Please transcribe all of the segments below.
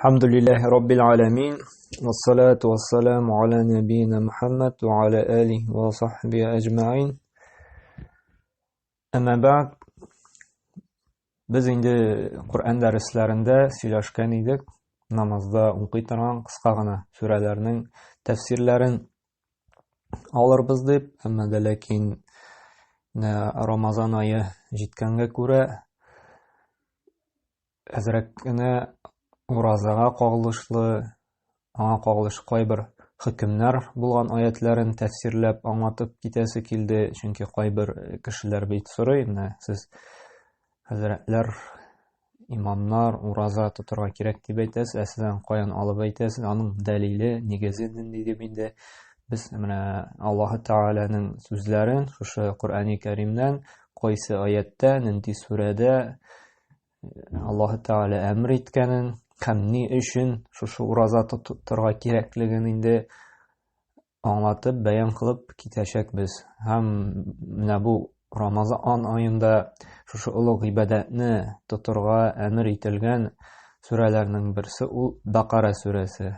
الحمد لله رب العالمين والصلاة والسلام على نبينا محمد وعلى آله وصحبه أجمعين أما بعد Без инде Коръән дәресләрендә сөйләшкән идек, намазда укый торган кыска гына сүрәләрнең тәфсирләрен алырбыз дип, әмма дә ләкин Рамазан ае җиткәнгә күрә әзрәк кенә уразага кагылышлы, аңа кагылыш кайбер хөкемнәр булган аятларын тәфсирләп аңлатып китәсе килде, чөнки кайбер кешеләр бит сорый, менә сез хәзрәтләр, имамнар ураза тотырга кирәк дип әйтәсез, ә сез аны каян алып әйтәсез, аның дәлиле, нигезе нинди дип инде без менә Аллаһы Тәгаләнең сүзләрен шушы Коръәни Кәримнән кайсы аяттә, нинди сүрәдә Аллаһы Тәгалә әмер иткәнен һәм ни өчен шушы ураза тотырга кирәклеген инде аңлатып, бәян кылып китәчәкбез. Һәм менә бу Рамазан аенда шушы олуг гыйбадәтне тотырга әмер ителгән сүрәләрнең берсе ул Бакара сүрәсе.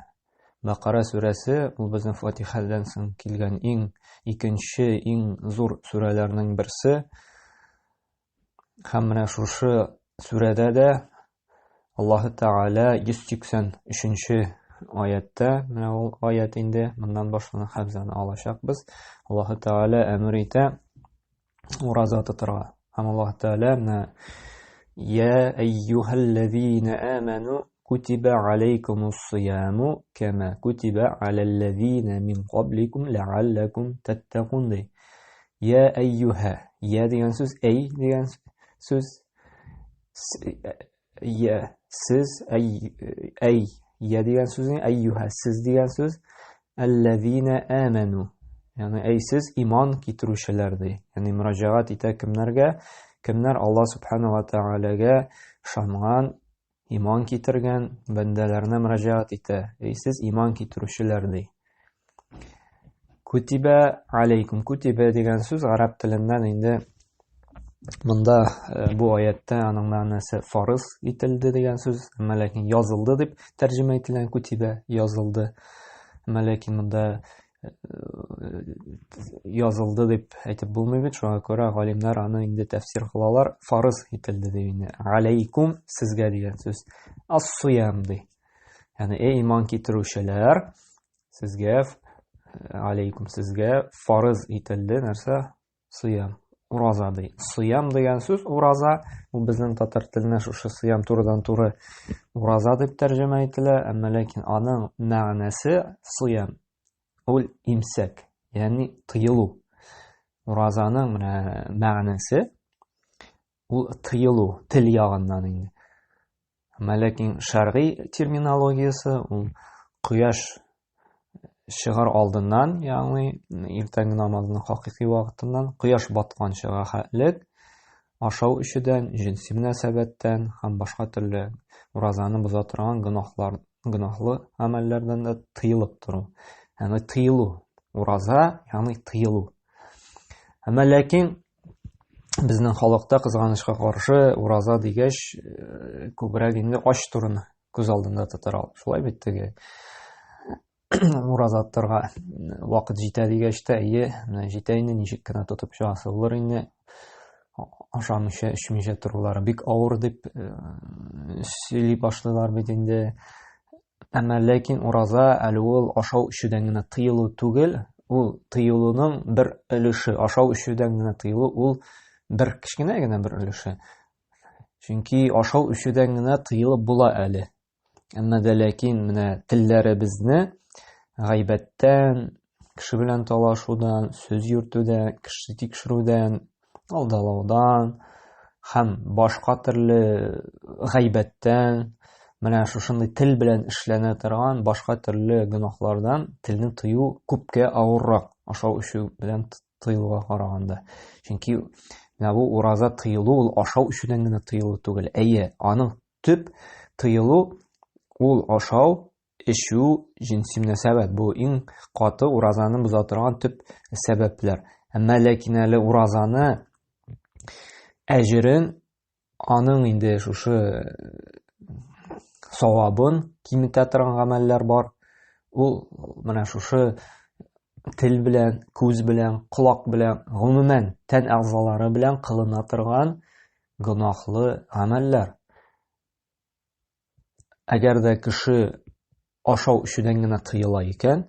Бакара сүрәсе ул безнең Фатихадан соң килгән иң икенче иң зур сүрәләрнең берсе. Һәм менә шушы сүрәдә дә Аллаһы Тәгалә 183-нче аятта, менә ул аят инде, моннан башлана хәбзаны алачакбыз. Аллаһы Тәгалә әмер итә ураза тотырга. Һәм Аллаһы Тәгалә менә Я әйюһәлләзина аману кутиба алейкумус сияму кама кутиба алалләзина мин кабликум ләалләкум таттакун ди. Я әйюһә. Я дигән сүз әй дигән сүз. Я сез әй әй я дигән сүз әйюһә сез дигән сүз. Әлләзина аману. Ягъни әй сез иман китерүчеләр ди. Ягъни мөрәҗәгать итә кемнәргә? Кемнәр Аллаһ субхана ва таалагә ышанган, иман китергән бәндәләренә мөрәҗәгать итә. Эй, сез иман китерүчеләр, ди. Кутибә алейкум. Кутибә дигән сүз гарәп теленнән инде монда э, бу аятта аның мәгънәсе фарыз ителде дигән сүз, әмма ләкин язылды дип тәрҗемә ителгән кутибә язылды. Әмма ләкин монда язылды дип әйтеп булмый бит, шуңа күрә галимнәр аны инде тәфсир кылалар, фарыз ителде дип инде. Алейкум сезгә дигән сүз. Ас-суям ди. Ягъни эй иман китерүчеләр, сезгә алейкум сезгә фарыз ителде нәрсә? Сыям, ураза ди. Сыям дигән сүз ураза, бу безнең татар теленә шушы сыям турыдан-туры ураза дип тәрҗемә ителә, әмма ләкин аның мәгънәсе сыям ул имсәк, ягъни тыелу. Уразаның менә мәгънәсе ул тыелу, тел ягыннан инде. Әмма ләкин шәргый терминологиясе ул кояш чыгар алдыннан, ягъни иртәнге намазның хакыйкый вакытыннан кояш батканчыга хәтлек ашау эчүдән, җенси мөнәсәбәттән һәм башка төрле уразаны боза торган гөнаһлар, гөнаһлы гамәлләрдән дә тыелып тору. Ягъни тыелу. Ураза, ягъни тыелу. Әмма ләкин безнең халыкта кызганычка каршы ураза дигәч э, күбрәк инде ач торуны күз алдында тотар. Шулай бит теге ураза тотарга вакыт җитә дигәч тә, әйе, менә җитә инде, ничек кенә тотып чыгасы булыр инде. Ашамыйча, эчмичә торулары бик авыр дип э, сөйли башлыйлар бит инде. Әмма ләкин ураза әле ул ашау эчүдән генә тыелу түгел, ул тыелуның бер өлеше, ашау эчүдән генә тыелу ул бер кечкенә генә бер өлеше. Чөнки ашау эчүдән генә тыелып була әле. Әмма дә ләкин менә телләребезне гайбәттән, кеше белән талашудан, сүз йөртүдән, кеше тикшерүдән, алдалаудан һәм башка төрле гайбәттән, менә шушындый тел белән эшләнә торган башка төрле гөнаһлардан телне тыю күпкә авыррак ашау эчү белән тыелуга караганда. Чөнки менә бу ураза тыелу ул ашау эчүдән генә тыелу түгел. Әйе, аның төп тыелу ул ашау эчү, җенси мөнәсәбәт. Бу иң каты уразаны боза торган төп сәбәпләр. Әмма ләкин әле уразаны әҗерен аның инде шушы савабын киметә торган гамәлләр бар. Ул менә шушы тел белән, күз белән, колак белән, гомумән тән әгъзалары белән кылына торган гөнаһлы гамәлләр. Әгәр дә кеше ашау эчүдән генә тыела икән,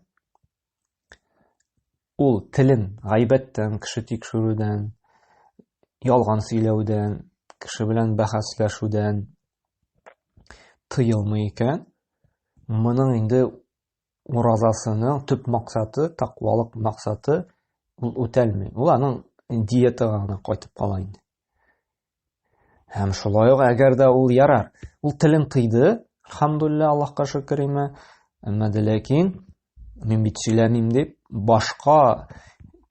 ул телен гайбәттән, кеше тикшерүдән, ялган сөйләүдән, кеше белән бәхәсләшүдән тыелмый икән, моның инде уразасының төп максаты, тәкъвалык максаты ул үтәлми. Ул аның диетага гына кайтып кала инде. Һәм шулай ук әгәр дә ул ярар, ул телен тыйды, альхамдулилла, Аллаһка шөкер име, әмма дә ләкин мин бит сөйләмим дип, башка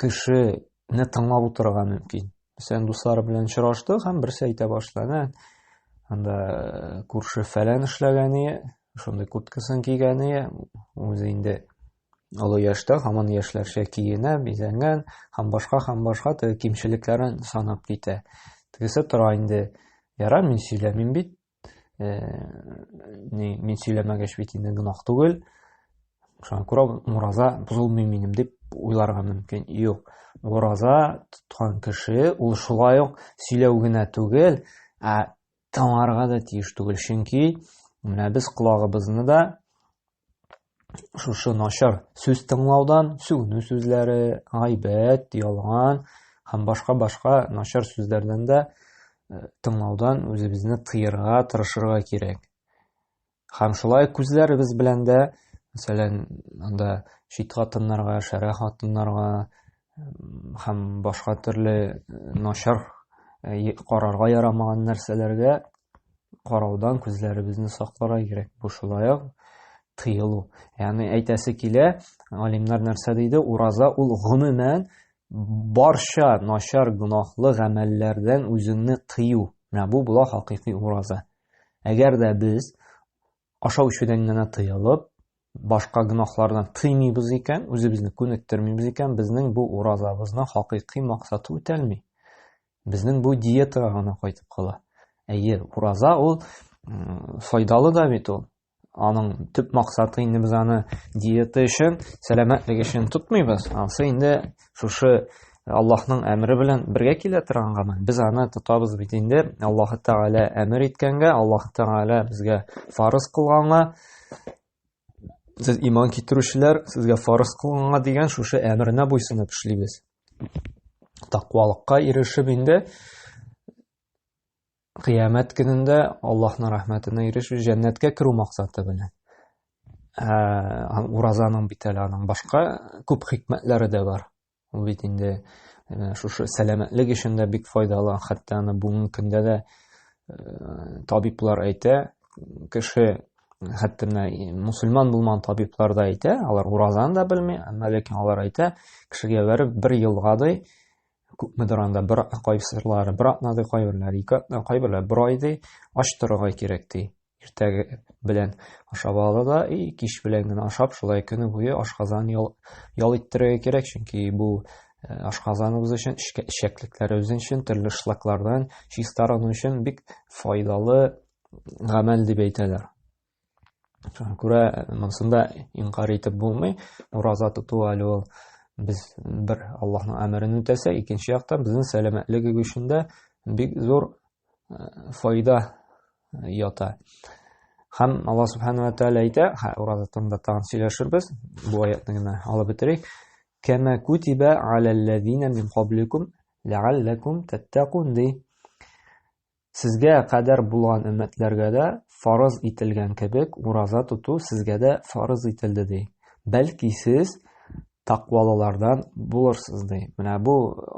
кешене тыңлап утырырга мөмкин. Мәсәлән, дуслары белән очрашты һәм берсе әйтә башлады, анда э, күрше фәлән эшләгәне, шундый курткасын кигәне, үзе инде олы яшьтә һаман яшьләрчә киенә, бизәнгән һәм башка һәм башка теге кимчелекләрен санап китә. Тегесе тора инде, ярар, мин сөйләмим бит, э, ни, мин сөйләмәгәч бит инде гөнаһ түгел. Шуңа күрә ураза бозылмый минем дип уйларга мөмкин. Юк, ураза тоткан кеше ул шулай ук сөйләү генә түгел, ә тыңларга да тиеш түгел. Чөнки менә без колагыбызны да шушы начар сүз тыңлаудан, сүгенү сүзләре, гайбәт, ялган һәм башка-башка начар сүзләрдән дә э, тыңлаудан үзебезне тыерга, тырышырга кирәк. Һәм шулай күзләребез белән дә, мәсәлән, анда чит хатыннарга, шәрә хатыннарга һәм башка төрле э, начар э, карарга ярамаган нәрсәләргә караудан күзләребезне сакларга кирәк. Бу шулай ук тыелу. Ягъни әйтәсе килә, галимнәр нәрсә диде? Ураза ул гомумән барча начар гөнаһлы гамәлләрдән үзеңне тыю. Менә бу була хакыйкый ураза. Әгәр дә без ашау эчүдән генә тыелып, башка гөнаһлардан тыймыйбыз икән, үзебезне күнектермибез икән, безнең бу уразабызның хакыйкый максаты үтәлми. Безнең бу диетага гына кайтып кала. Әйе, ураза ул файдалы да бит ул. Аның төп максаты инде без аны диета өчен, сәламәтлек өчен тотмыйбыз. Ансы инде шушы Аллаһның әмере белән бергә килә торган гамәл. Без аны тотабыз бит инде Аллаһ Тәгалә әмер иткәнгә, Аллаһ Тәгалә безгә фарыз кылганга, сез иман китерүчеләр, сезгә фарыз кылынганга дигән шушы әмеренә буйсынып эшлибез. Тәкъвалыкка ирешеп инде кыямәт көнендә Аллаһның рәхмәтенә ирешү, җәннәткә керү максаты белән. Ә, уразаның бит әле аның башка күп хикмәтләре дә бар. Ул бит инде э, шушы сәламәтлек өчен дә бик файдалы. Хәтта аны бүгенге көндә дә э, табиблар әйтә, кеше хәтта менә мусульман булмаган табиблар да әйтә, алар уразаны да белми, әмма ләкин алар әйтә, кешегә бәреп бер елга ди, күпмедер анда бер кайсылары бер атна ди, кайберләре ике атна, кайберләре бер ай ди, ач торырга кирәк ди. Иртәге белән ашап ала да, и кич белән генә ашап, шулай көне буе ашказан ял, ял иттерергә кирәк, чөнки бу э, ашказаныбыз өчен, эчәклекләребез өчен, төрле шлаклардан чистарыну өчен бик файдалы гамәл дип әйтәләр. Шуңа күрә монысында инкар итеп булмый. Ураза тоту әле ул без бер Аллаһның әмерен үтәсә, икенче яктан безнең сәламәтлеге өчен дә бик зур э, файда э, ята. Һәм Аллаһ субхану ва тааля әйтә, ураза турында тагын сөйләшербез. Бу аятны гына алып бетерик. Кама кутиба алаллазина мин кабликум ләаллакум таттакун ди. Сезгә кадәр булган өммәтләргә дә фарыз ителгән кебек, ураза тоту сезгә дә фарыз ителде, ди. Бәлки сез тәкъвалылардан булырсыз, ди. Менә бу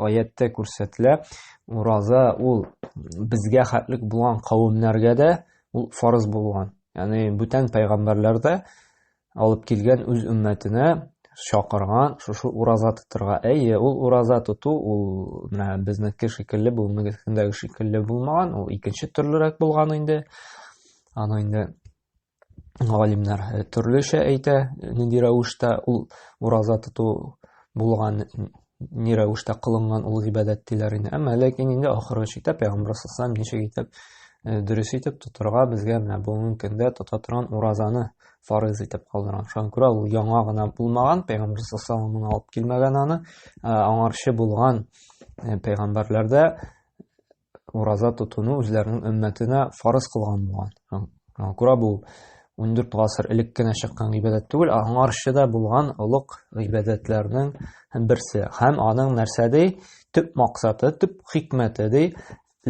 аятьтә күрсәтелә, ураза ул безгә хәтлек булган кавемнәргә дә ул фарыз булган. Ягъни бүтән пәйгамбәрләр дә алып килгән үз өммәтенә чакырган шушы ураза тотырга. Әйе, ул ураза тоту ул менә безнеке шикелле, бүгенге көндәге шикелле булмаган, ул икенче төрлерәк булган инде. Аны инде галимнәр э, төрлечә әйтә, нинди рәвештә ул ураза тоту булган, ни рәвештә кылынган ул гыйбадәт диләр инде. Әмма ләкин инде ахыргы чиктә пәйгамбәр саллаллаху ничек итеп дөрес итеп тотырга безгә менә бүгенге көндә тота торган уразаны фарыз итеп калдырган. Шуңа күрә ул яңа гына булмаган, пәйгамбәр саллаллаһу алейһи алып килмәгән аны, аңарчы булган пәйгамбәрләр дә ураза тотуны үзләренең өммәтенә фарыз кылган булган. Шуңа күрә бу 14 гасыр элек кенә чыккан гыйбадәт түгел, аңарчы да булган олуг гыйбадәтләрнең берсе. Һәм аның нәрсә ди? Төп максаты, төп хикмәте ди,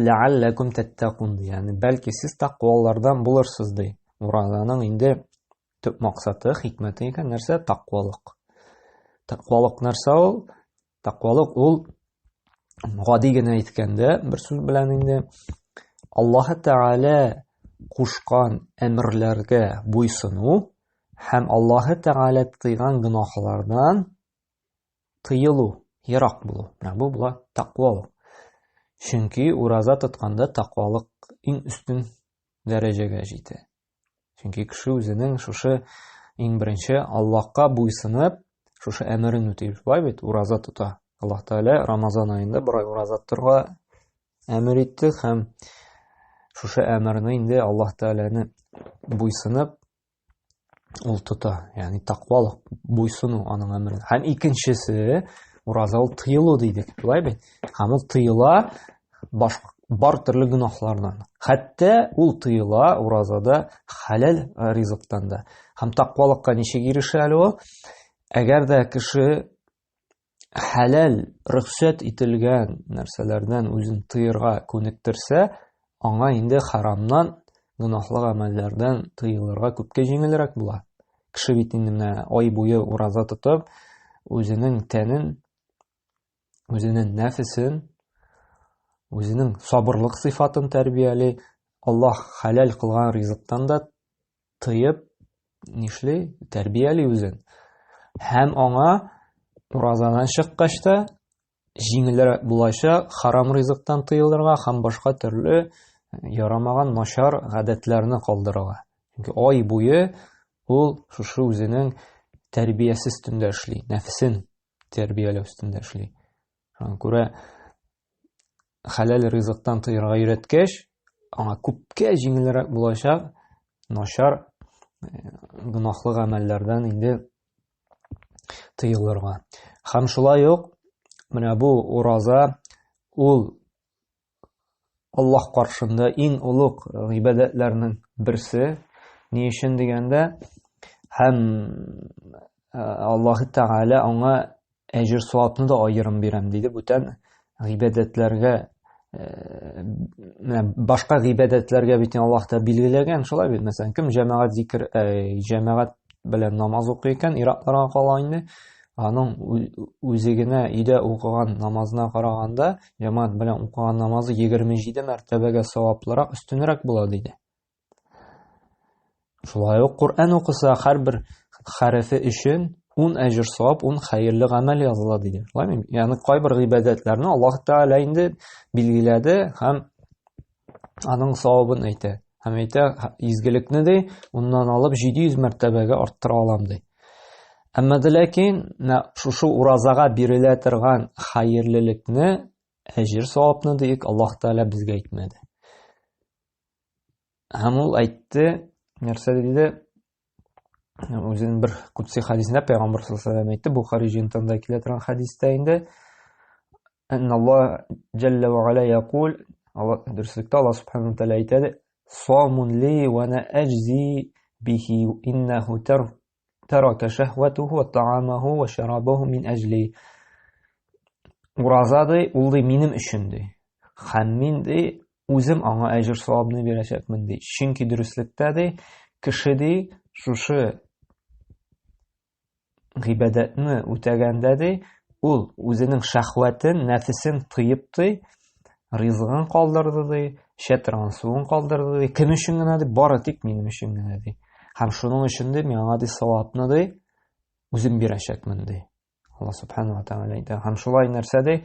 ләалләкум тәттәкун ди. Ягъни бәлки сез тәкъвалардан булырсыз ди. Уразаның инде төп максаты, хикмәте икән нәрсә? Тәкъвалык. Тәкъвалык нәрсә ул? Тәкъвалык ул гади генә әйткәндә, бер сүз белән инде Аллаһ Тәгалә кушкан әмерләргә буйсыну һәм Аллаһ Тәгалә тыйган гөнаһлардан тыелу, ерак булу. Менә бу була тәкъвалык. Чөнки ураза тотканда тәкъвалык иң өстен дәрәҗәгә җитә. Чөнки кеше үзенең шушы иң беренче Аллаһка буйсынып, шушы әмерен үти. Шулай бит, ураза тота. Аллаһ Тәгалә Рамазан аенда бер ай ураза тотырга әмер итте һәм шушы әмерне инде Аллаһ Тәгаләне буйсынып ул тота. Ягъни тәкъвалык, буйсыну аның әмеренә. Һәм икенчесе ураза ул тыелу дидек. Шулай бит? Һәм ул тыела баш, бар төрле гөнаһлардан. Хәтта ул тыела уразада хәләл ризыктан да. Һәм тәкъвалыкка ничек ирешә әле ул? Әгәр дә кеше хәләл, рөхсәт ителгән нәрсәләрдән үзен тыерга күнектерсә, аңа инде харамнан, гөнаһлы гамәлләрдән тыелырга күпкә җиңелрәк була. Кеше бит инде менә ай буе ураза тотып, үзенең тәнен үзенең нәфесен, үзенең сабырлык сыйфатын тәрбияли, Аллаһ хәләл кылган ризыктан да тыеп, нишли? Тәрбияли үзен. Һәм аңа уразадан чыккач та җиңелрәк булачак харам ризыктан тыелырга һәм башка төрле ярамаган начар гадәтләрне калдырырга. Чөнки ай буе ул шушы үзенең тәрбиясе өстендә эшли, нәфесен тәрбияләү өстендә эшли. Шуңа күрә хәләл ризыктан тыярга өйрәткәч, аңа күпкә җиңелрәк булачак начар гөнаһлы гамәлләрдән инде тыелырга. Һәм шулай ук менә бу ураза ул Аллаһ каршында иң олуг гыйбадәтләрнең берсе. Ни өчен дигәндә, һәм Аллаһ Тәгалә аңа әҗер савапны да аерым бирәм диде. Бүтән гыйбадәтләргә менә башка гыйбадәтләргә бит Аллаһ та билгеләгән, шулай бит. Мәсәлән, кем җәмәгать зикр, җәмәгать белән намаз укый икән, иратларга кала инде. Аның үзе генә өйдә укыган намазына караганда, җәмәгать белән укыган намазы 27 мәртәбәгә саваплырак, өстенрәк була диде. Шулай ук Коръән укыса, һәрбер хәрефе өчен 10 әҗер савап, 10 хәерле гамәл языла диде. Шулаймы? Ягъни кайбер гыйбадәтләрне Аллаһ Тәгалә инде билгеләде һәм аның савабын әйтә. Һәм әйтә, изгелекне ди, уннан алып 700 мәртәбәгә арттыра алам ди. Әмма дә ләкин шушы уразага бирелә торган хәерлелекне, әҗер савапны диек, Аллаһ Тәгалә безгә әйтмәде. Һәм ул әйтте, нәрсә диде? Үзенең бер кутси хадисендә Пәйгамбер саллаллаху алейһи ва әйтте, Бухари җыентыгында килә торган хадистә инде, Аллаһ җәллә ва аля якул, Аллаһ дөреслектә Аллаһ субханаһу ва тааля әйтә, Саумун ли ва ана аҗзи бихи иннаху тарака шахватуху ва таамаху ва шарабаху мин аҗли. Ураза ди, ул ди минем өчен ди. Һәм мин ди үзем аңа әҗер савабны бирәчәкмен ди. Чөнки дөреслектә ди, кеше ди шушы гыйбадәтне үтәгәндә ди, ул үзенең шәһвәтен, нәфесен тыеп ди, ризыгын калдырды ди, эчә торган суын калдырды ди. Кем өчен генә ди? Бары тик минем өчен генә ди. Һәм шуның өчен ди, мин аңа ди савапны ди, үзем бирәчәкмен ди. Аллаһ субхану ва тааля әйтә. Һәм шулай нәрсә ди?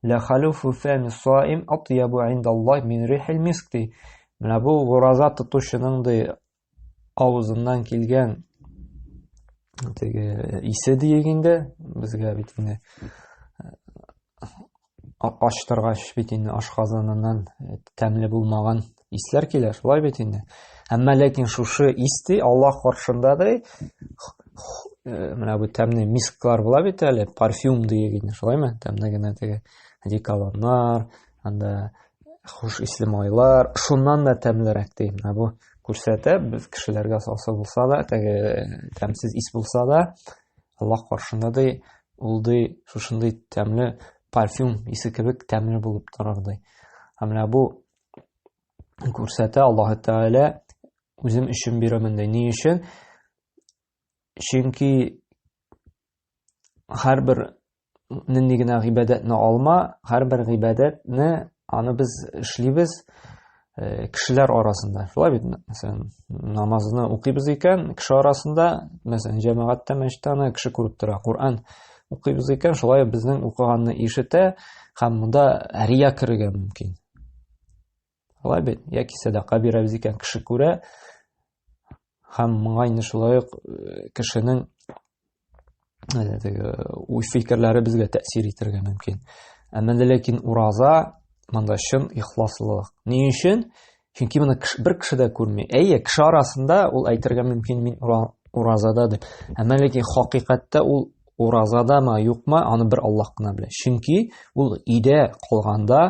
Ла халуфу фами саим атьябу индаллаһ мин рихил миск ди. Менә бу ураза тотучының ди авызыннан килгән теге исе диек инде, безгә бит инде ачтыргач бит инде ашказаныннан тәмле булмаган. исләр килә, шулай бит инде. Әмма ләкин шушы ис ди Аллаһ каршында ди, менә бу тәмле мисклар була бит әле, парфюм диек инде, шулаймы? Тәмле генә теге одеколоннар, анда хуш исле майлар, шуннан да тәмлерәк ди. Менә бу күрсәтә, без кешеләргә салса булса да, теге тәмсез ис булса да, Аллаһ каршында ди, ул ди шушындый тәмле парфюм исе кебек тәмле булып торыр ди. Һәм менә бу күрсәтә Аллаһ Тәгалә үзем өчен бирәмен ди. Ни өчен? Чөнки һәрбер нинди генә гыйбадәтне алма, һәрбер гыйбадәтне аны без эшлибез э, кешеләр арасында. Шулай бит, мәсәлән, намазны укыйбыз икән, кеше арасында, мәсәлән, җәмәгатьтә, мәчеттә аны кеше күреп тора. Коръән укыйбыз икән, шулай безнең укыганны ишетә һәм монда рия керергә мөмкин. Шулай бит, яки сәдака бирәбез икән, кеше күрә һәм моңа инде шулай ук э, кешенең э, теге уй фикерләре безгә тәэсир итәргә мөмкин. Әмма дә ләкин ураза монда чын ихласлылык. Ни өчен? Чөнки моны бер кеше дә күрми. Әйе, кеше арасында ул әйтергә мөмкин, мин уразада дип. Әмма ләкин хакыйкатьтә ул уразадамы, юкмы, аны бер Аллаһ кына белә. Чөнки ул өйдә калганда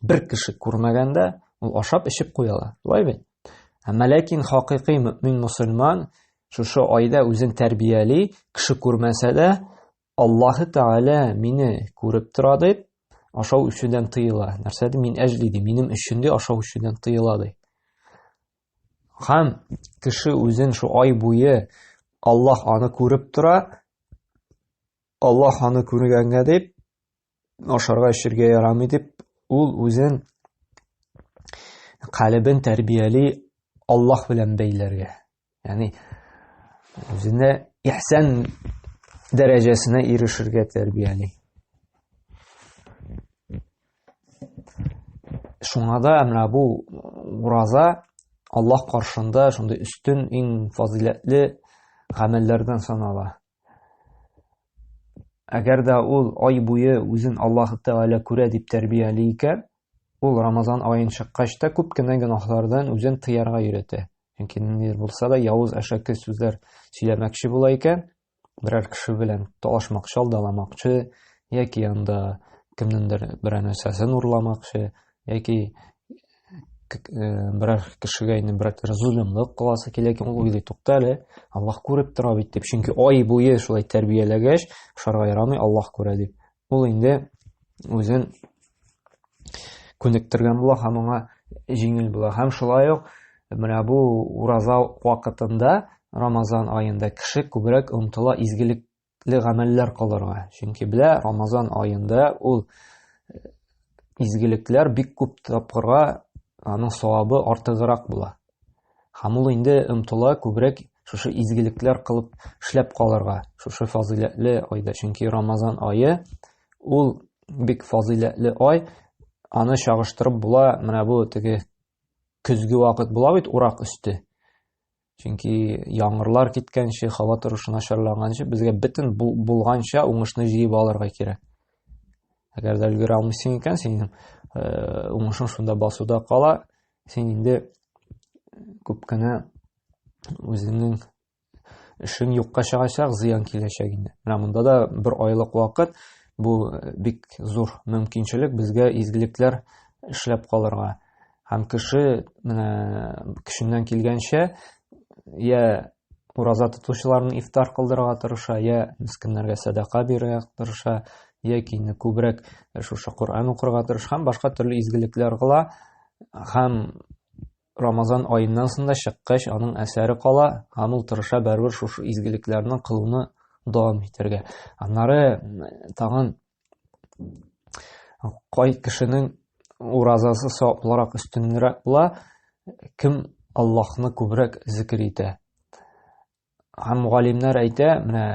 бер кеше күрмәгәндә ул ашап эчеп куя ала. Шулай бит? Әмма ләкин хакыйкый мөмин мусульман шушы айда үзен тәрбияли, кеше күрмәсә дә, Аллаһы Тәгалә мине күреп тора дип, ашау эчүдән тыела. Нәрсә ди? Мин әҗли ди, минем өчен ди ашау эчүдән тыела ди. Һәм кеше үзен шу ай буе Аллаһ аны күреп тора, Аллаһ аны күргәнгә дип, ашарга эчәргә ярамый дип, ул үзен калебен тәрбияли Аллаһ белән бәйләргә. Ягъни үзенә ихсан дәрәҗәсенә ирешергә тәрбияли. Шуңа да менә бу ураза Аллаһ каршында шундый өстен, иң фазыйләтле гамәлләрдән санала. Әгәр дә ул ай буе үзен Аллаһ Тәгалә күрә дип тәрбияли икән, ул Рамазан аен чыккач та күп кенә гөнаһлардан үзен тыярга өйрәтә. Чөнки ниндидер булса да явыз әшәке сүзләр сөйләмәкче була икән, берәр кеше белән талашмакчы, алдаламакчы, яки анда кемнеңдер берәр нәрсәсен урламакчы, яки Э, берәр кешегә инде берәр төрле золымлык кыласы килә икән, ул уйлый, тукта әле, Аллаһ күреп тора бит дип. Чөнки ай буе шулай тәрбияләгәч, ашарга ярамый, Аллаһ күрә дип. Ул инде үзен күнектергән була һәм аңа җиңел була. Һәм шулай ук менә бу ураза вакытында, Рамазан аенда кеше күбрәк омтыла изгелек гамәлләр кылырга. Чөнки белә, Рамазан аенда ул э, изгелекләр бик күп тапкырга аның савабы артыграк була. Һәм ул инде омтыла күбрәк шушы изгелекләр кылып эшләп калырга, шушы фазыйләтле айда. Чөнки Рамазан ае ул бик фазыйләтле ай, аны чагыштырып була, менә бу теге көзге вакыт була бит, урак өсте. Чөнки яңгырлар киткәнче, һава торышы начарланганчы, безгә бөтен булганча уңышны җыеп алырга кирәк. Әгәр дә өлгерә алмыйсың икән, синең э, уңышың шунда басуда кала, син инде күп кенә үзеңнең эшең юкка чыгачак, зыян киләчәк инде. Менә монда да бер айлык вакыт, бу э, бик зур мөмкинчелек безгә изгелекләр эшләп калырга. Һәм кеше менә көченнән килгәнчә я ураза тотучыларны ифтар кылдырырга тырыша, я мескеннәргә сәдака бирергә тырыша, яки инде күбрәк шушы Коръән укырга тырыша һәм башка төрле изгелекләр кыла. Һәм Рамазан аеннан соң да чыккач аның әсәре кала, һәм ул тырыша барыбер шушы изгелекләрне кылуны дәвам итәргә. Аннары тагын кай кешенең уразасы саваплырак, өстенрәк була, кем Аллаһны күбрәк зикер итә. Һәм галимнәр әйтә, менә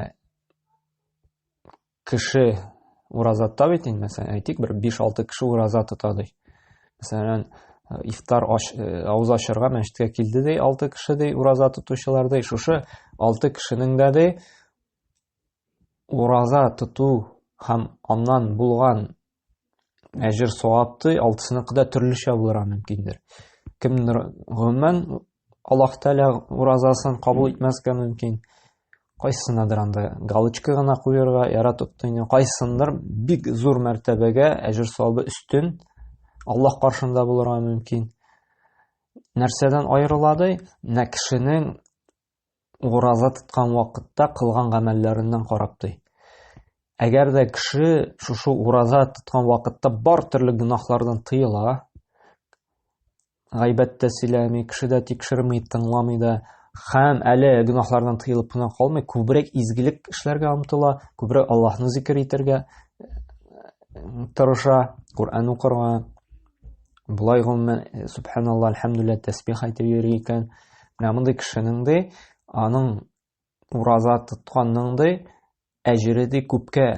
кеше ураза тота бит инде, мәсәлән, әйтик, бер 5-6 кеше ураза тота ди. Мәсәлән, ифтар аш, э, авыз ачарга мәчеткә килде ди, 6 кеше ди, ураза тотучылар ди. Шушы 6 кешенең дә ди ураза тоту һәм аннан булган әҗер савапты алтысыныкы да төрлечә булырга мөмкиндер. Кемдер гомумән Аллаһ Тәгалә уразасын кабул итмәскә мөмкин. Кайсынадыр анда галочка гына куярга яратып инде. Кайсындыр бик зур мәртәбәгә әҗер савабы өстен Аллаһ каршында булырга мөмкин. Нәрсәдән аерыла ди? Менә кешенең ураза тоткан вакытта кылган гамәлләреннән карап ди. Әгәр дә кеше шушы ураза тоткан вакытта бар төрле гөнаһлардан тыела, гайбәт тә сөйләми, кеше дә тикшерми, тыңламый да, һәм әле гөнаһлардан тыелып кына калмый, күбрәк изгелек эшләргә омтыла, күбрәк Аллаһны зикер итәргә тырыша, Коръән укырга, болай гомумән, субханалла, әлхәмдүлилләһ, тәсбих әйтеп йөри икән. Менә мондый кешенең ди, аның ураза тотканның ди, әҗере ди күпкә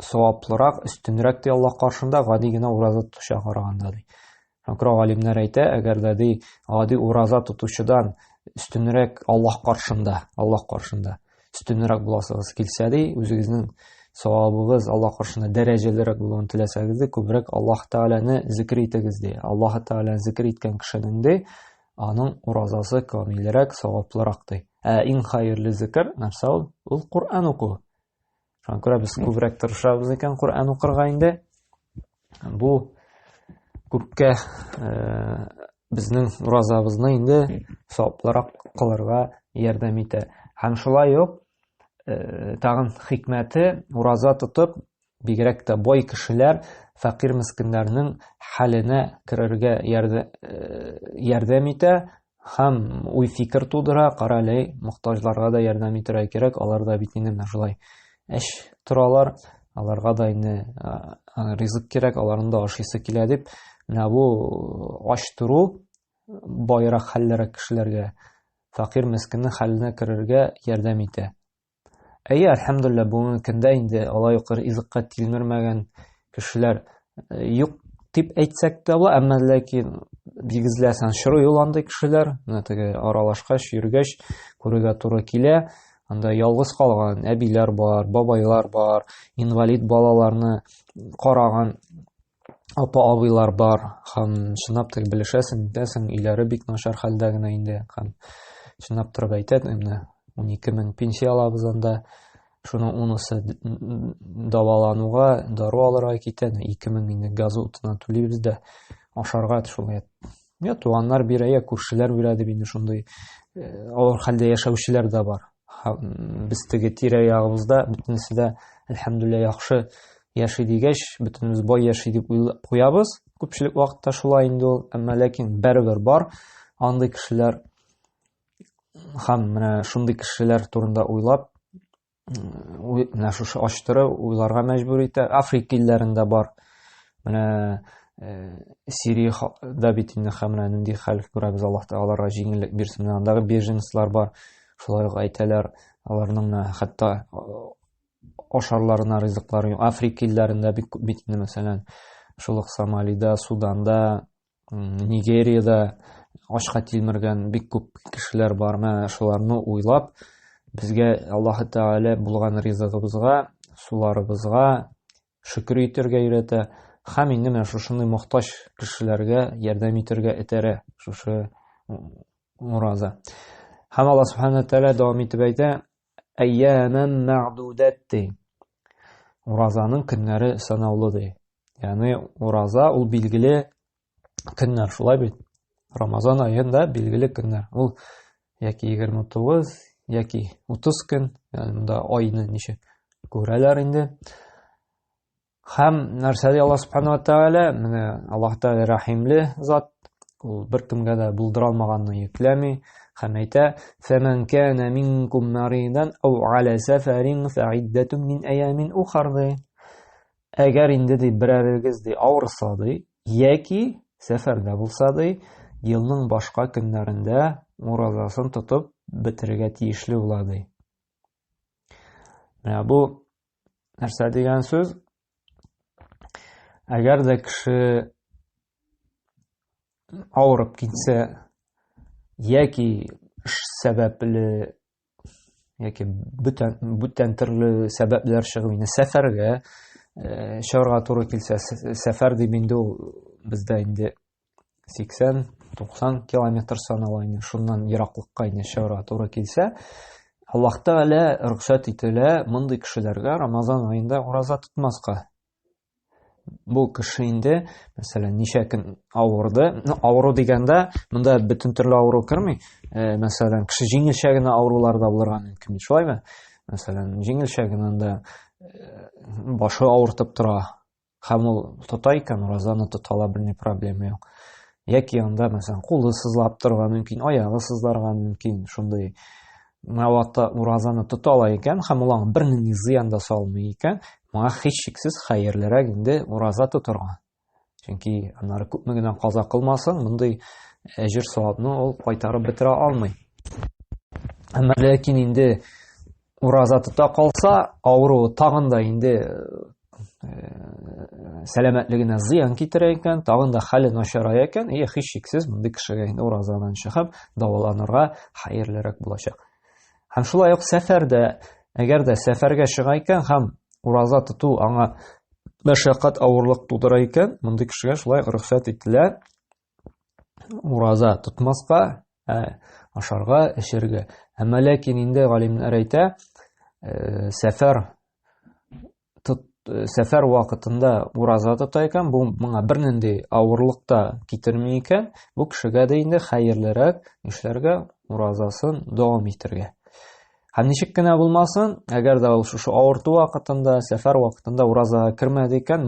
саваплырак, өстенрәк ди Аллаһ каршында гади генә ураза тотучыга караганда ди. Шуңа галимнәр әйтә, әгәр дә ди гади ураза тотучыдан өстенрәк Аллаһ каршында, Аллаһ каршында өстенрәк буласыгыз килсә ди, үзегезнең савабыгыз Аллаһ каршында дәрәҗәлерәк булуын теләсәгез ди, күбрәк Аллаһ Тәгаләне зикр итегез ди. Аллаһ Тәгаләне зикр иткән кешенең ди, аның уразасы камилрәк, саваплырак ди. Ә иң хәерле зикр нәрсә ул? Ул Коръән уку. Шуңа күрә без күбрәк тырышабыз икән Коръән укырга инде. Бу күпкә э, безнең уразабызны инде саваплырак кылырга ярдәм итә. Һәм шулай ук э, тагын хикмәте ураза тотып, бигрәк тә бай кешеләр фәкыйрь мескеннәрнең хәленә керергә э, ярдәм итә һәм уй-фикер тудыра, карале, мохтаҗларга да ярдәм итәргә кирәк, алар да бит инде менә шулай эш торалар, аларга да инде ризык кирәк, аларның да ашыйсы килә дип, менә бу ач тору байрак хәллерәк кешеләргә, фәкыйрь мескеннең хәленә керергә ярдәм итә. Әйе, әлхәмдүлилләһ, бүгенге көндә инде алай ук ризыкка тилмермәгән кешеләр э, юк дип әйтсәк тә була, әмма ләкин бигезләсәң очрый ул андый кешеләр. Менә теге аралашкач, йөргәч күрергә туры килә. Анда ялгыз калган әбиләр бар, бабайлар бар, инвалид балаларны караган апа абыйлар бар һәм чынлап та белешәсең нитәсең өйләре бик начар хәлдә генә инде һәм чынлап торып әйтә менә 12 мең пенсия алабыз анда шуның унысы дәвалануга дару алырга китә 2 мең инде газ утына түлибез дә ашарга шул я туганнар бирә я күршеләр бирә дип инде шундый э, авыр хәлдә яшәүчеләр дә бар без теге тирә ягыбызда бөтенесе дә әлхәмдүлилләһ яхшы яши дигәч бөтенебез бай яши дип уйлап куябыз күпчелек вакытта шулай инде ул әмма ләкин барыбер бар андый кешеләр һәм менә шундый кешеләр турында уйлап менә шушы ачтыры уйларга мәҗбүр итә африка илләрендә бар менә э, сириядә бит инде һәм менә нинди хәл күрәбез аллаһ тәгалә җиңеллек бирсен менә андагы беженецлар бар шулай ук әйтәләр аларның менә хәтта ашарларына ризыклары юк африка илләрендә бик күп бит инде мәсәлән шул ук сомалида суданда Нигериядә ачка тилмергән бик күп кешеләр бар. Менә шуларны уйлап, безгә Аллаһы Тәгалә булган ризыгыбызга, суларыбызга шөкер итәргә өйрәтә һәм инде менә шушындый мохтаҗ кешеләргә ярдәм итәргә этәрә шушы ураза. Һәм Аллаһ Субхану Тәгалә дәвам итеп әйтә, әйямән мәгъдудәт ди. Уразаның көннәре санаулы ди. Ягъни ураза ул билгеле көннәр, шулай бит? Рамазан аенда билгеле көннәр. Ул яки 29, яки 30 көн, ягъни монда айны ничек күрәләр инде. Һәм нәрсә ди Аллаһ Субхану ва Тааля? Менә Аллаһ Тааля рәхимле зат, ул беркемгә дә булдыра алмаганны йөкләми һәм әйтә: "Фәмән кана минкум маридан ау аля сәфәрин фәиддәтун мин аямин ухар" ди. Әгәр инде ди берәрегез ди авырса ди, яки сәфәрдә булса ди, елның башка көннәрендә уразасын тотып бетерергә тиешле була ди. Менә бу нәрсә дигән сүз? Әгәр дә кеше авырып китсә яки эш сәбәпле яки бүтән бүтән төрле сәбәпләр чыгып инде сәфәргә э, чыгарга туры килсә, сәфәр дип инде ул бездә инде 80 90 километр санала инде, шуннан ераклыкка инде чыгарга туры килсә, Аллаһ Тәгалә рөхсәт ителә мондый кешеләргә Рамазан аенда ураза тотмаска. Бу кеше инде, мәсәлән, ничә көн авырды. Ну, авыру дигәндә, монда бөтен төрле авыру керми. Э, мәсәлән, кеше җиңелчә генә авырулар да булырга мөмкин, шулаймы? Мәсәлән, җиңелчә генә анда э, башы авыртып тора. Һәм ул тота икән, уразаны тота ала, берни проблема юк. Яки анда, мәсәлән, кулы сызлап торырга мөмкин, аягы сызларга мөмкин, шундый менә вакытта уразаны тота ала икән һәм ул аңа бернинди зыян да салмый икән, моңа һичшиксез хәерлерәк инде ураза тотырга. Чөнки аннары күпме генә каза кылмасын, мондый әҗер савапны ул кайтарып бетерә алмый. Әмма ләкин инде ураза тота калса, авыруы тагын да инде э, сәламәтлегенә зыян китерә икән, тагын да хәле начарая икән, и һичшиксез мондый кешегә инде уразадан чыгып дәваланырга хәерлерәк булачак. Һәм шулай ук сәфәрдә, әгәр дә сәфәргә чыга икән һәм ураза тоту аңа мәшәкать, авырлык тудыра икән, мондый кешегә шулай рөхсәт ителә ураза тотмаска, ә ашарга, эчәргә. Әмма ләкин инде галимнәр әйтә, э, сәфәр тот, э, сәфәр вакытында ураза тота икән, бу моңа бернинди авырлык та китерми икән, бу кешегә дә инде хәерлерәк нишләргә, уразасын дәвам итәргә. Һәм ничек кенә булмасын, әгәр дә ул шушы авырту вакытында, сәфәр вакытында уразага кермәде икән,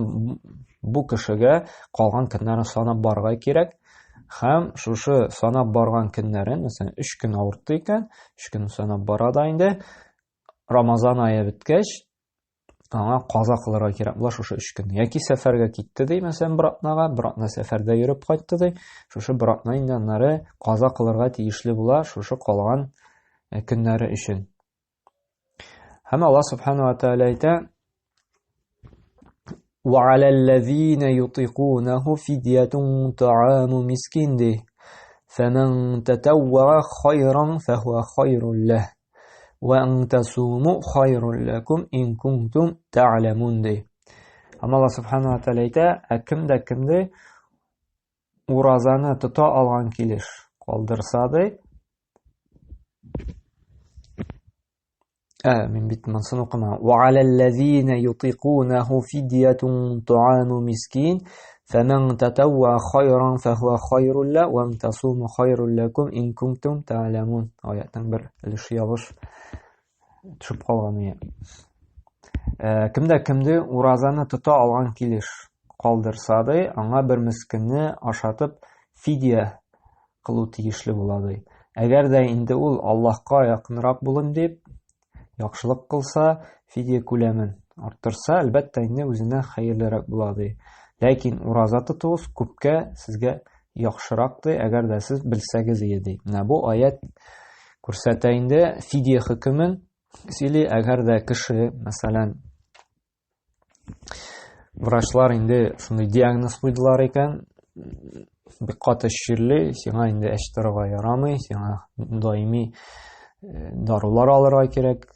бу кешегә калган көннәрен санап барырга кирәк. Һәм шушы санап барган көннәрен, мәсәлән, 3 көн авыртты икән, 3 көн санап бара да инде, Рамазан ае беткәч, аңа каза кылырга кирәк була шушы өч көн. Яки сәфәргә китте ди, мәсәлән, бер атнага, бер атна сәфәрдә йөреп кайтты ди, шушы бер атна инде аннары каза кылырга тиешле була шушы калган э, көннәре өчен. Һәм Аллаһ субхану ва тааля әйтә: "Ва алаллазина ютикунаху фидьятун тааму мискин" ди. Фәмән татавва хайран фәһуа хайрун ләһ. Вә ан тасуму хайрун ләкум ин кунтум та'ламун ди. Һәм Аллаһ субхану ва тааля әйтә, ә кем дә кем ди уразаны тота алган килеш калдырса ди, Ә, мин бит монысын укымадым. Ва алаллазина ютикунаху фидьятун тааму мискин, фәмән татавва хайран фәһуа хайрул ла, ва ан тасуму хайрул лакум ин кунтум та'ламун. Аятның бер өлеше ялгыш төшеп калган ие. Ә, кемдә кемде уразаны тота алган килеш калдырса ди, аңа бер мескенне ашатып фидия кылу тиешле була ди. Әгәр дә инде ул Аллаһка якынрак булыйм дип, яхшылык кылса, фидия күләмен арттырса, әлбәттә инде үзенә хәерлерәк була ди. Ләкин ураза тотуыгыз күпкә сезгә яхшырак ди, әгәр дә сез белсәгез иде ди. Менә бу аят күрсәтә инде фидия хөкемен сөйли, әгәр дә кеше, мәсәлән, Врачлар инде шундый диагноз куйдылар икән, бик каты чирли, сиңа инде эч торырга ярамый, сиңа даими э, дарулар алырга кирәк,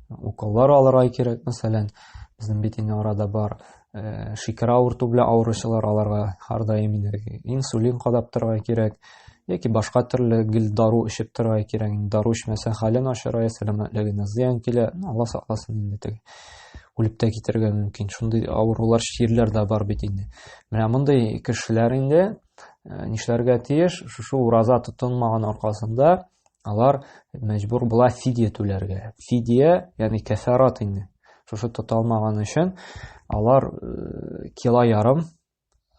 уколлар алырга кирәк, мәсәлән, безнең бит инде арада бар э, шикәр авырту белән авыручылар, аларга һәрдаим инде инсулин кадап торырга кирәк яки башка төрле гел дару эчеп торырга кирәк. Дару эчмәсә хәле начарая, сәламәтлегенә зыян килә. Алла сакласын инде теге. Үлеп тә китәргә мөмкин. Шундый авырулар, чирләр дә бар бит инде. Менә мондый кешеләр инде э, нишләргә тиеш? Шушы ураза тотынмаган аркасында алар мәҗбүр була фидия түләргә. Фидия, ягъни кәфарат инде. Шушы тота алмаган өчен алар э, кило ярым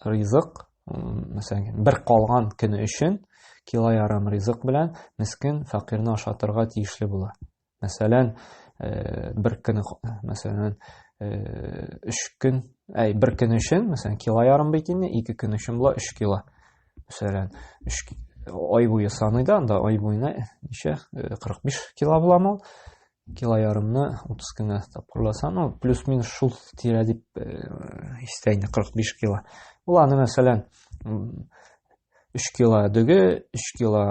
ризык, мәсәлән, бер калган көне өчен кило ярым ризык белән мескен фәкыйрьне ашатырга тиешле була. Мәсәлән, э, бер көн, мәсәлән, э, өч көн, әй, бер көн өчен, мәсәлән, кило ярым бит инде, ике көн өчен була 3 кило. Мәсәлән, 3 ай буе саный да, анда ай буена ничә? 45 э, кило буламы ул? Кило ярымны 30 көнгә тапкырласа, ну, плюс-минус шул тирә дип истә инде 45 кило. Ул аны, мәсәлән, 3 кило дөге, 3 кило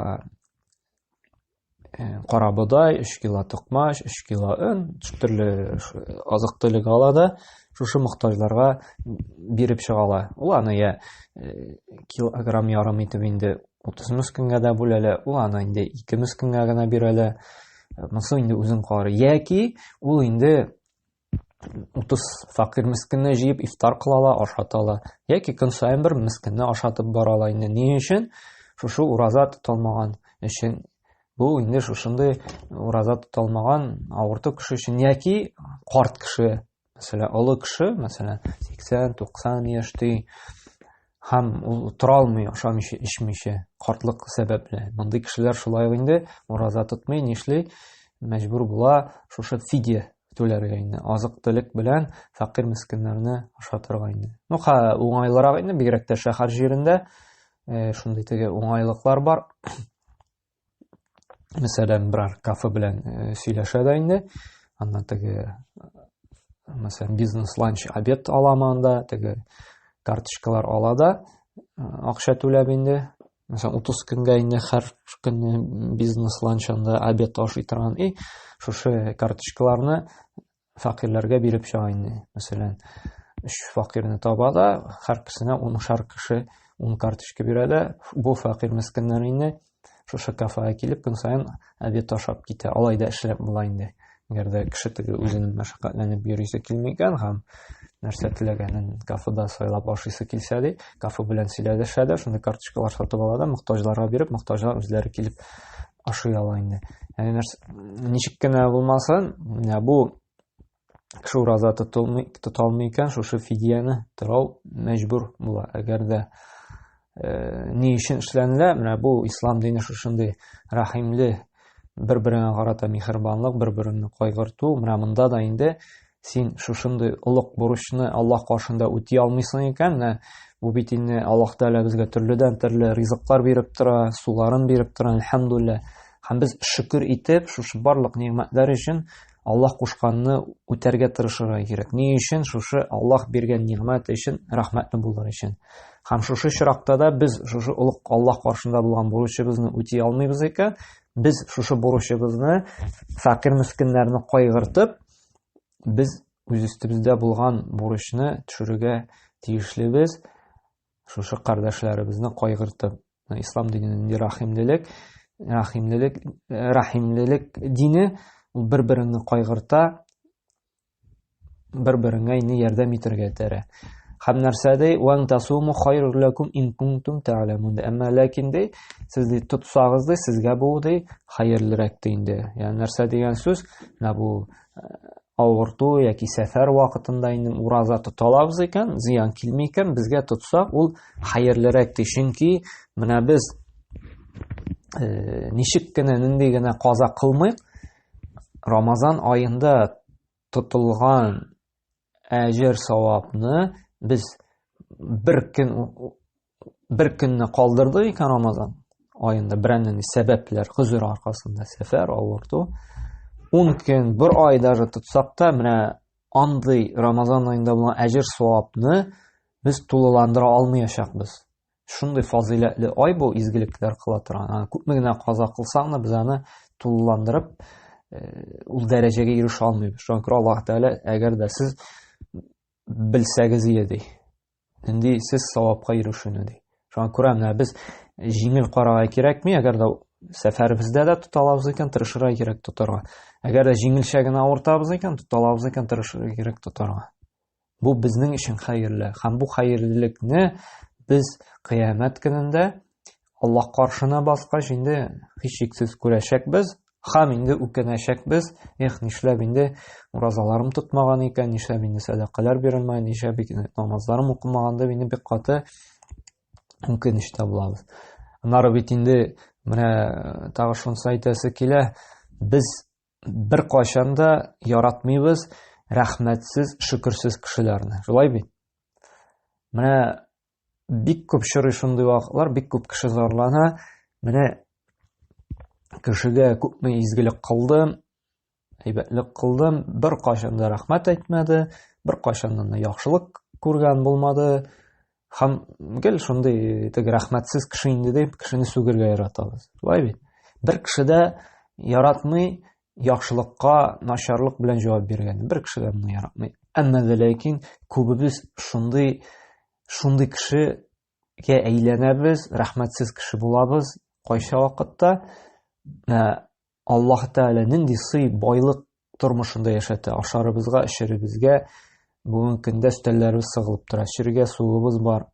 кара бодай, 3 кило токмач, 3 кило он, төрле азык-төлек ала да, шушы мохтаҗларга биреп чыга ала. Ул аны я килограмм ярым итеп инде 30 мескенгә дә бүләлә, ул аны инде 2 мескенгә генә бирәлә. Монысы инде үзен карый. Яки ул инде 30 факир мескенне җыеп ифтар кыла ала, ашата ала. Яки көн саен бер мескенне ашатып бара ала инде. Ни өчен? Шушы ураза тоталмаган өчен. Бу инде шушындый ураза тоталмаган авырту кеше өчен яки карт кеше, мәсәлән, олы кеше, мәсәлән, 80-90 яшь ди, һәм ул тора алмый ашамыйча, эчмичә, картлык сәбәпле. Мондый кешеләр шулай ук инде ураза тотмый, нишли? Мәҗбүр була шушы фидия түләргә инде. Азык-төлек белән фәкыйрь мескеннәрне ашатырга инде. Ну, ха, уңайлырак инде, бигрәк тә шәһәр җирендә шундый теге уңайлыклар бар. Мәсәлән, берәр кафе белән сөйләшә дә инде. Аннан теге, мәсәлән, бизнес-ланч, обед аламы анда, теге карточкалар ала да, акча түләп инде. Мәсәлән, 30 көнгә инде һәр көнне бизнес-ланч анда обед ашый торган. И шушы карточкаларны фәкыйрьләргә биреп чыга инде. Мәсәлән, өч фәкыйрьне таба да, һәркесенә унышар кеше ун карточка бирә дә, бу фәкыйрь мескеннәр инде шушы кафега килеп көн саен обед ашап китә. Алай да эшләп була инде. Әгәр дә кеше теге үзенең мәшәкатьләнеп йөрисе килми икән һәм нәрсә теләгәнен кафеда сайлап ашыйсы килсә ди, кафе белән сөйләшә дә, шундый карточкалар сатып ала да, мохтаҗларга биреп, мохтаҗлар үзләре килеп ашый ала инде. Ягъни нәрсә ничек кенә булмасын, менә бу кеше ураза тотылмый, тота алмый икән, шушы фидияне торау мәҗбүр була. Әгәр дә ни өчен эшләнелә, менә бу ислам дине шушындый рәхимле, бер-береңә карата миһербанлык, бер-береңне кайгырту, менә монда да инде син шушындый олуг бурычны Аллаһ каршында үти алмыйсың икән, менә бу бит инде Аллаһ Тәгалә безгә төрледән-төрле ризыклар биреп тора, суларын биреп тора, әлхәмдулилла. Һәм без шөкер итеп, шушы барлык нигъмәтләр өчен Аллаһ кушканны үтәргә тырышырга кирәк. Ни өчен? Шушы Аллаһ биргән нигъмәт өчен рәхмәтле булыр өчен. Һәм шушы очракта да без шушы олуг Аллаһ каршында булган бурычыбызны үти алмыйбыз икән, без шушы бурычыбызны фәкыйрь мескеннәрне кайгыртып, без үз өстебездә булган бурычны төшерергә тиешлебез, шушы кардәшләребезне кайгыртып. Ислам дине нинди рәхимлелек, рәхимлелек, рәхимлелек дине, ул бер-береңне кайгырта, бер-береңә инде ярдәм итәргә этәрә. Һәм нәрсә ди? Ван тасуму хайрул лакум ин кунтум та'ламун. Әмма ләкин ди, сез ди тотсагыз ди, сезгә бу ди хәерлерәк ди инде. Ягъни нәрсә дигән сүз? Менә бу авырту яки сәфәр вакытында инде ураза тота алабыз икән, зыян килми икән, безгә тотсак, ул хәерлерәк ди. Чөнки менә без ничек кенә, нинди генә каза кылмыйк, Рамазан аенда тотылган әҗер савапны без бер көн бер көнне калдырдык икән Рамазан аенда берәр нинди сәбәпләр, хозур аркасында сәфәр, авырту. 10 көн, бер ай даже тотсак та, менә андый Рамазан аенда булган әҗер савапны без тулыландыра алмаячакбыз. Шундый фазыйләтле ай бу, изгелекләр кыла торган. Аны күпме генә каза кылсаң да, без аны тулыландырып, ул дәрәҗәгә ирешә алмыйбыз. Шуңа күрә Аллаһ Тәгалә, әгәр дә сез белсәгез ие ди. Нинди сез савапка ирешүне ди. Шуңа күрә менә без җиңел карарга кирәкми, әгәр дә сәфәребездә дә тота алабыз икән, тырышырга кирәк тотарга. Әгәр дә җиңелчә генә авыртабыз икән, тота алабыз икән, тырышырга кирәк тотарга. Бу безнең өчен хәерле. Һәм бу хәерлелекне без кыямәт көнендә Аллаһ каршына баскач инде һичшиксез күрәчәкбез һәм инде үкенәчәкбез. Эх, нишләп инде уразаларым тотмаган икән, нишләп инде сәдакалар бирелмәгән, нишләп инде намазларым укымаган дип инде бик каты үкенечтә булабыз. Аннары бит инде менә тагы шунысы әйтәсе килә, без беркайчан да яратмыйбыз рәхмәтсез, шөкерсез кешеләрне. Шулай бит? Менә бик күп чорый шундый вакытлар, бик күп кеше зарлана. Менә кешегә күпме изгелек кылдым, әйбәтлек кылдым, беркайчан да рәхмәт әйтмәде, беркайчан да яхшылык күргән булмады. Һәм гел шундый теге рәхмәтсез кеше инде дип кешене сүгергә яратабыз. Шулай бит? Бер кеше дә яратмый яхшылыкка начарлык белән җавап биргән. Бер кеше дә моны яратмый. Әмма дә ләкин күбебез шундый шундый кеше әйләнәбез, рәхмәтсез кеше булабыз. Кайсы вакытта Аллаһ Тәгалә нинди сый, байлык тормышында яшәтә. Ашарыбызга, эчәребезгә бүгенге көндә өстәлләребез сыгылып тора. Эчәргә суыбыз бар,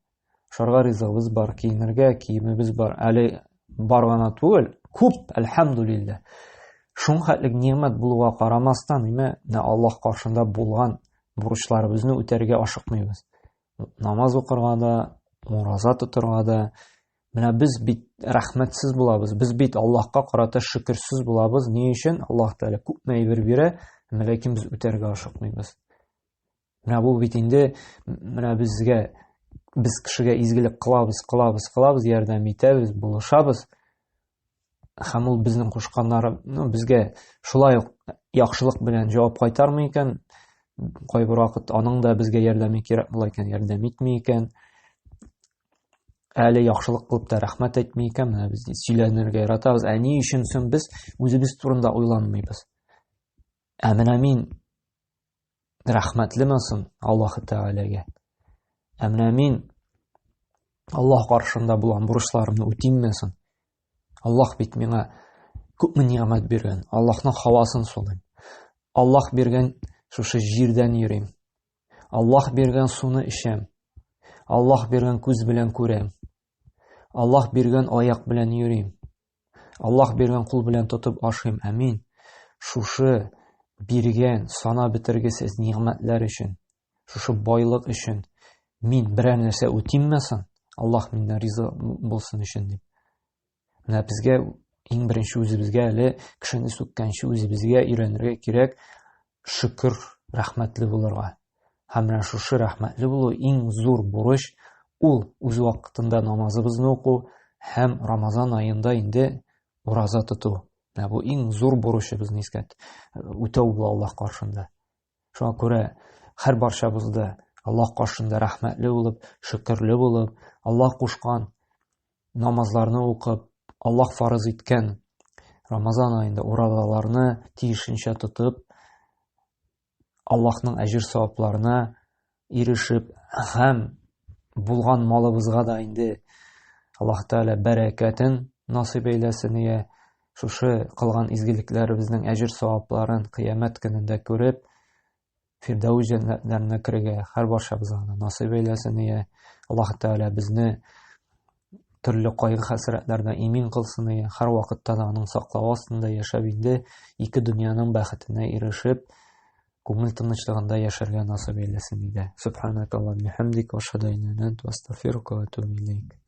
ашарга ризыгыбыз бар, киенергә киемебез бар. Әле бар гына түгел, күп, әлхәмдулилләһ. Шуның хәтлек нигъмәт булуга карамастан, ниме, Аллаһ каршында булган бурычларыбызны үтәргә ашыкмыйбыз. Намаз укырга да, ураза тотырга да. Менә без бит рәхмәтсез булабыз. Без бит Аллаһка карата шөкерсез булабыз. Ни өчен? Аллаһ Тәгалә күпме әйбер бирә, әмма ләкин без үтәргә ашыкмыйбыз. Менә бу бит инде менә безгә без кешегә изгелек кылабыз, кылабыз, кылабыз, ярдәм итәбез, булышабыз. Һәм ул безнең кушканнары, ну, безгә шулай ук яхшылык белән җавап кайтармый икән, кайбер вакыт аның да безгә ярдәме кирәк була икән, ярдәм итми икән. Әле яхшылык кылып та рәхмәт әйтми икән, менә без сөйләнергә яратабыз. Ә ни өчен соң без үзебез турында уйланмыйбыз? Ә менә мин рәхмәтлеме соң Аллаһы Тәгаләгә? Ә менә мин Аллаһ каршында булган бурычларымны үтимме соң? Аллаһ бит миңа күпме нигъмәт биргән. Аллаһның һавасын сулыйм. Аллаһ биргән шушы җирдән йөрим. Аллаһ биргән суны эчәм. Аллаһ биргән күз белән күрәм. Аллаһ биргән аяк белән йөрим. Аллаһ биргән кул белән тотып ашыйм. Ә мин шушы биргән сана бетергесез нигъмәтләр өчен, шушы байлык өчен мин берәр нәрсә үтимме соң? Аллаһ миннән риза булсын өчен дип. Менә безгә иң беренче үзебезгә әле кешене сүккәнче үзебезгә өйрәнергә кирәк шөкер, рәхмәтле булырга. Һәм менә шушы рәхмәтле булу иң зур бурыч, ул үз вакытында намазыбызны уку һәм Рамазан аенда инде ураза тоту. Менә бу иң зур бурычыбызны искә үтәү була Аллаһ каршында. Шуңа күрә һәр барчабыз да Аллаһ каршында рәхмәтле булып, шөкерле булып, Аллаһ кушкан намазларны укып, Аллаһ фарыз иткән Рамазан аенда уразаларны тиешенчә тотып, Аллаһның әҗер савапларына ирешеп һәм булган малыбызга да инде Аллаһ Тәгалә бәрәкәтен насыйп әйләсен ия. Шушы кылган изгелекләребезнең әҗер савапларын кыямәт көнендә күреп, Фирдәүс җәннәтләренә керергә һәр барчабызга насыйп әйләсен ия. Аллаһ Тәгалә безне төрле кайгы-хәсрәтләрдән имин кылсын ия. Һәр вакытта да аның саклавы астында яшәп инде ике дөньяның бәхетенә ирешеп, күңел тынычлыгында яшәргә насыйп әйләсен иде. Субханакаллахумма бихамдик, ва ашһаду ан ла иляха илля анта, астагфирука ва атубу илейк.